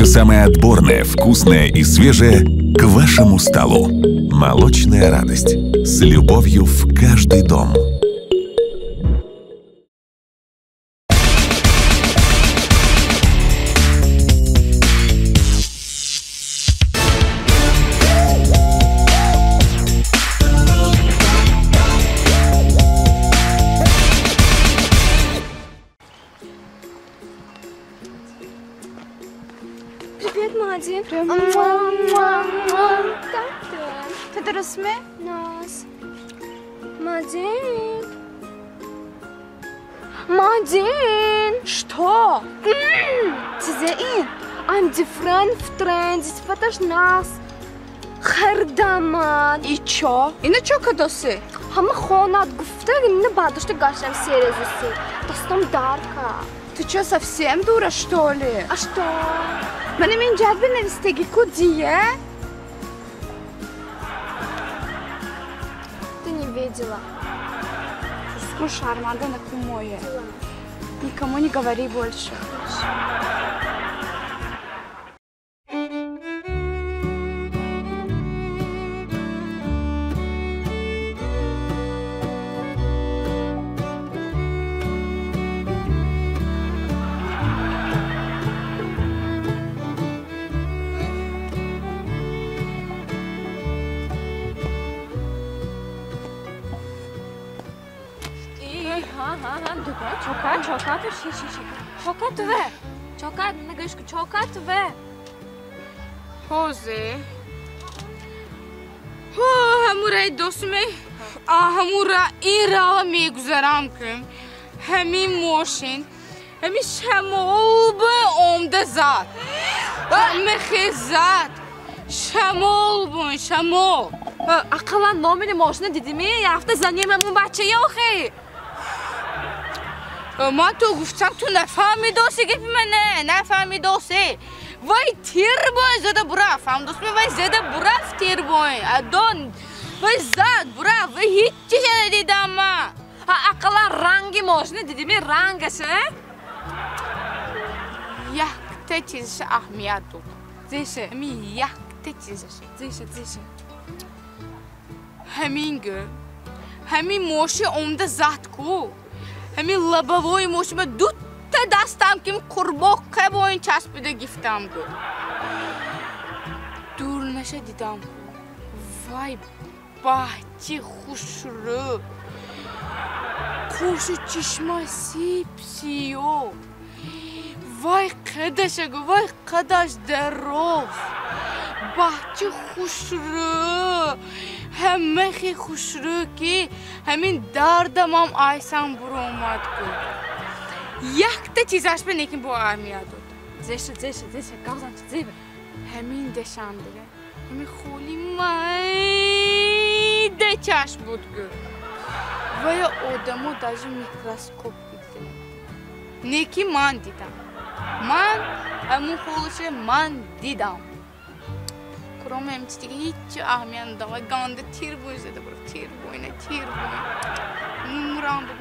Все самое отборное, вкусное и свежее к вашему столу. Молочная радость. С любовью в каждый дом. Привет, Мади. Ты дурусме? Нас. Мадин. Мадин. Что? Тизеин. I'm different в тренде. Сифаташ нас. Хардаман. И чё? И на чё кадосы? Ҳама хонат гуфта, ина бардошта гаштам серезуси. Дастам дарка. Ты чё, совсем дура, что ли? А что? Манам ин ҷадби навистагӣ ку дия? Ты не видела. Пускай шарманда на кумое. Никому не говори больше. Чокатве, чокат, нагашку, чокатве. Хозе. Хо, ҳамураи достме, ҳамура ин рава мегузарам кун. Ҳамин мошин, ҳамин шамол ба омда зад. Мехе зад. Шамол бун, шамол. Ақаллан номери мошина дидими, яфта занем ҳамун бачаи охи. Ман ту гуфтам, ту нафаҳмидоси гапи мане, нафаҳмидоси. Вай тир бой зада бурафт, фаҳмидосми? Вай зада бурафт тир бой. Адон, вай зад бурафт, вай ҳеҷ чизе надидам ман. Ақаллан ранги мошина дидими, рангаше? Якта чизаша аҳамият дод. Зеше? Ҳамин якта чизаша. Зеше, зеше. Ҳамин гӯ, ҳамин мошин омда зад ку. Ҳамин лобовои мошинба дутта дастам ким қурбоқа боин часпида гифтам гӯ. Дур наша дидам ку. Вай бачи хушрӯ. Қошу чишма сип-сиёҳ. Вай қадаша гӯ, вай қадаш дароз. Бачи хушрӯ. Ҳамахи хушрӯ ки ҳамин дардамам айсан буромад ку. Якта чизашба некин бо аҳамият дод. Зеша, зеша, зеша, гавзан чи зеба. Ҳамин дашандага, ҳамин холи майда чашм буд гӯ. Вая одамо даже микроскоп дида. Неки ман дидам. Ман ҳамун холаша ман дидам. Кроме ҳамин чиз дига ҳеҷ аҳамият надодам. Вай ганда тир бой зада бурафт, тир бой, на тир бой. Мурам буд.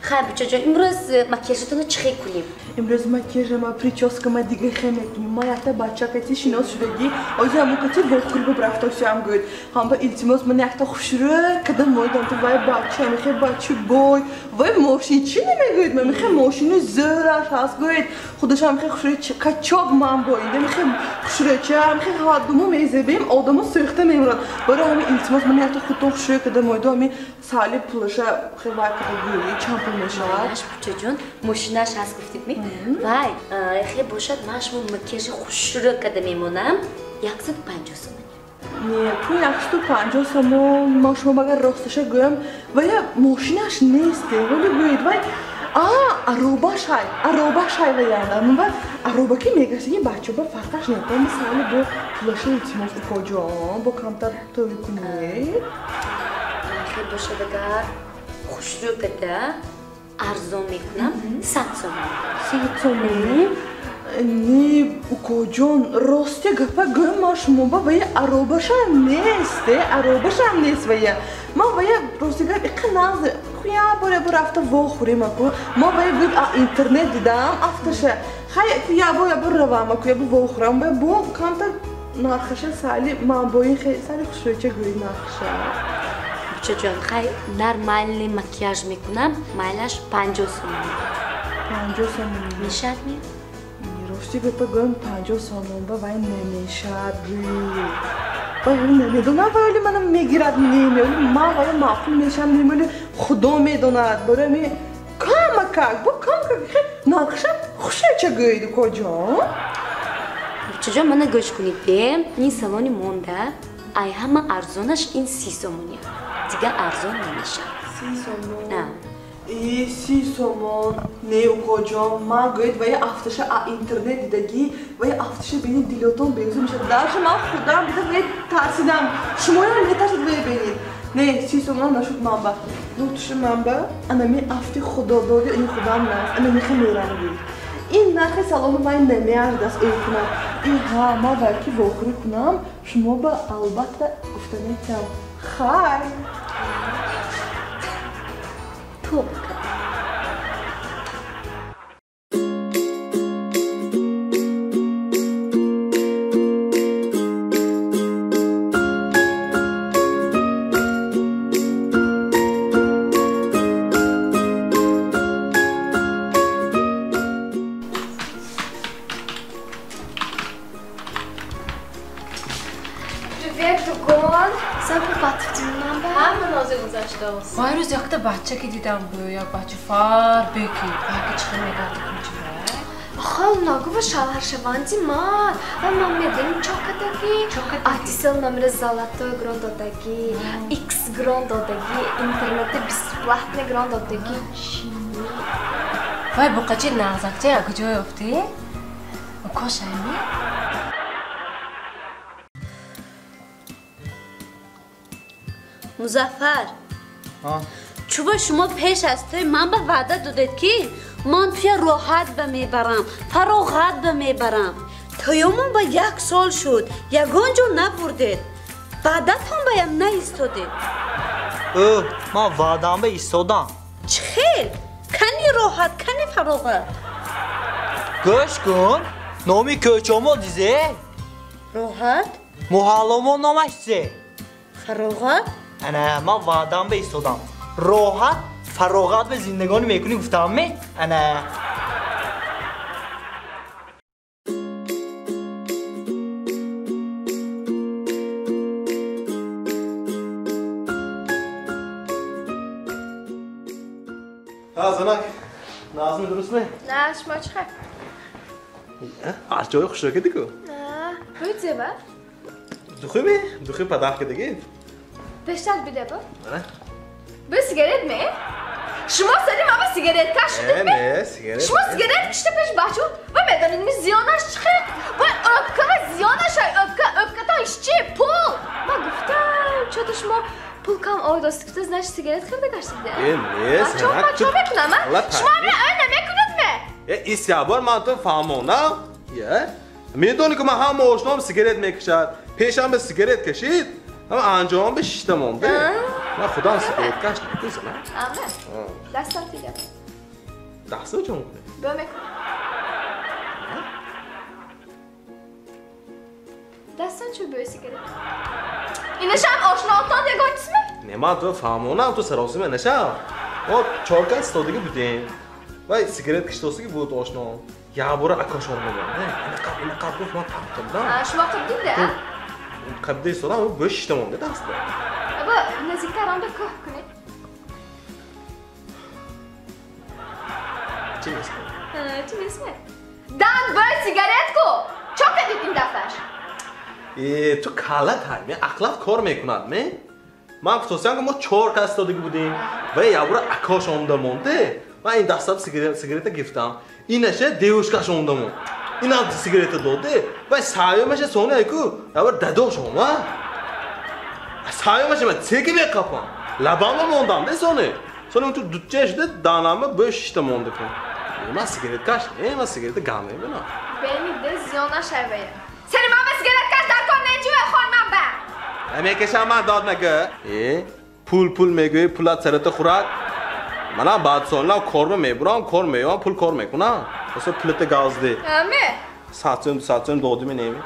Хай, бучаҷон, имрӯз макияжатонро чӣ хел кунем? Имрӯз макияжама, прическама дига хел мекунем. Ман якта бача кати шинос шудагӣ, ози ҳамон кати вохӯрба рафтосиам гӯяд. Ҳамба илтимос, ман якта хушрӯ кадам моидам ту вай бача, мехе бачи бой, вай мошин чӣ намегӯяд? Ман мехе мошини зӯраш ҳаст гӯяд. Худашам мехе хушрӯ качок ман боинда, мехе хушрӯча, мехе ҳаддумо мезебем, одамо сӯхта мемурад. Барои ҳамин илтимос, ман якта худтон хушрӯ кадам моиду ҳамин сали пулаша хе вай када гӯяд, чанд пул мешавад? Бучаҷон, мошинаш ҳаст гуфтед ми? Вай, хе бошад, ман шумо макияжи хушрӯ када мемонам, 150 сомонӣ. Не, пул 150 сомон, ман шумо агар росташа гӯям, вая мошинаш нест, вале гӯед, вай аробаш ҳай, аробаш ҳай ваяна. Ман ароба ки мегаштаги бачаба фарқаш не. Ман сали бо пулаша илтимос укоҷон, бо камтар тӯй кунед. Хе бошад, агар хушрӯ када арзон мекунам, 100 сомонӣ. 100 сомонӣ? Не, укоҷон, рости гапа гӯям, ман шумо ба вая аробашам нест, аробашам нест вая. Ман вая рости гап иқа нағз хуя бор ябор рафта вохӯрем аку. Ман вая гӯяд а интернет дидам афташа. Хай ябор ябор равам аку, ябор вохӯрам. Вая бо камтар нархаша сали ман бо ин хе сали хушрӯйча гӯи нархаша. Бучаҷон, хай нормальный макияж мекунам, майлаш 50 сомон. 50 сомон. Мешад ми? Рости гапа гӯям 50 сомон ба вай намешад гӯй. Вай намедонам вай оли манам мегирад немеоли ман вай маъқул мешам немеоли худо медонад. Барои ми камакак бо камакак хе нархша хушрӯйча гӯид укоҷон. Бучаҷон, мана гӯш кунед, ин салони монда, ай ҳама арзонаш ин 30 сомония. Дигар арзон намешавад. 30 сомон? На. И 30 сомон. Не, укоҷон, ман гӯед вая афташа а интернет дидагӣ, вая афташа бинед дилотон беҳузур мешавад. Дарша ман худам дида вая тарсидам. Шумоям метарсад вая бинед. Не, 30 сомон нашуд ман ба. Лутфи ман ба, анами афти худододи ини худам наст, ана мехе мерам гӯед. Ин нархи салони вай намеарзад аст ӯ кунам. И ҳа, ман вай ки вохӯрӣ кунам, шумо ба албатта гуфта метавам. Хай! Тоба кардам. Вай рӯз якта бача ки дидам гӯ, як бача фарбеки, вай ки чӣ мегард кунчи вай? Хол нагува шавҳаршаванди ман. Вай ман медоним чокадаги, Атисел номери золотой грон додаги, X грон додаги, интернети бесплатный грон додаги. Вай буқачи нағзакча як ҷо ёфтӣ? Кошайми? Музаффар, чува шумо пеш аз той ман ба ваъда додед ки ман туя роҳат ба мебарам, фароғат ба мебарам. Тоёмон ба як сол шуд, ягон ҷо набурдед. Ваъдатон баям наистодед. Ӯ, ман ваъдам ба истодам. Чӣ хел? Кани роҳат, кани фароғат? Гӯш кун, номи кӯчамо дизе? Роҳат? Муҳалломо номаш зе? Фароғат? Ана, ман ваъдам ба истодам. Роҳат, фароғат ба зиндагонӣ мекунӣ гуфтам ме? Ана. Ҳа, занак, назми дуруст ме? На, шумо чӣ хел? Аз ҷои хушрӯ кардӣ-ку? На, бӯй зеба? Духи ме? Духи падар кардагӣ? Пештар биде бо? Бӯй сигарет ме? Шумо сари ман ба сигарет кашидед ме? Не, сигарет. Шумо сигарет кишида пеш бачо? Вай медонед ми зиёнаш чӣ хел? Вай ӯпка ва зиёнаш ай ӯпка, ӯпкатон иш чи? Пул! Ман гуфтам, чото шумо пул кам оидост гуфта, значит сигарет харида гаштед. Не, занак. Ман чо мекунам, а? Шумо ҳамин ой намекунед ме? Ис ябор ман ту фаҳмонам. Медонӣ ки ман ҳама ошноам сигарет мекашад. Пешам ба сигарет кашид, ҳама анҷомам ба шишта монда. Ман худам сигареткаш накун, занак. Ама. Дастам тига. Дастам чо мекунӣ? Бо мекунам. Дастам чо бӯи сигарет? Инашам ошноатон ягон чизме? Не, ман ту фаҳмонам, ту саросима нашав. Мо чор кас истодагӣ будем. Вай сигарет киштосагӣ буд ошноам. Ябора акош омадам. Ина қаб гуфт, ман қабдам. Шумо қабдида? Қабда истодам, бӯи шишта монда даста. Аба, наздиктар омда коҳ кунед. Чӣ нест? Чӣ нест? Дан бӯи сигарет ку! Чо кардид ин дафъаш? Ту калат ҳай, ме ақлат кор мекунад, ме? Ман гуфтосиям ки мо чор кас истодагӣ будем. Вай ябора акош омда монде. Ман ин дастам сигарета гирифтам. Инаша девушкаш омда монд. Инам сигарета доде. Вай саёмаша сони айку ябор дадош омад. Саёмаша ман цеки меқапам. Лабама мондам де сони. Сони он ту дутча шуда данама бӯи шишта монда кун. Ман сигареткаш не, ман сигарета гам мебинам. Бени де зиён нашавая. Сени ман ба сигареткаш дар кор неҷӯе хон ман ба. Мекашам ман дод нагӯ. Э, пул пул мегӯӣ, пулат сарата хӯрад. Манам баъд солна корма мебурам, кор меём, пул кор мекунам. Оса пулата газди. Аме? Сатсум, сатсум додими неми.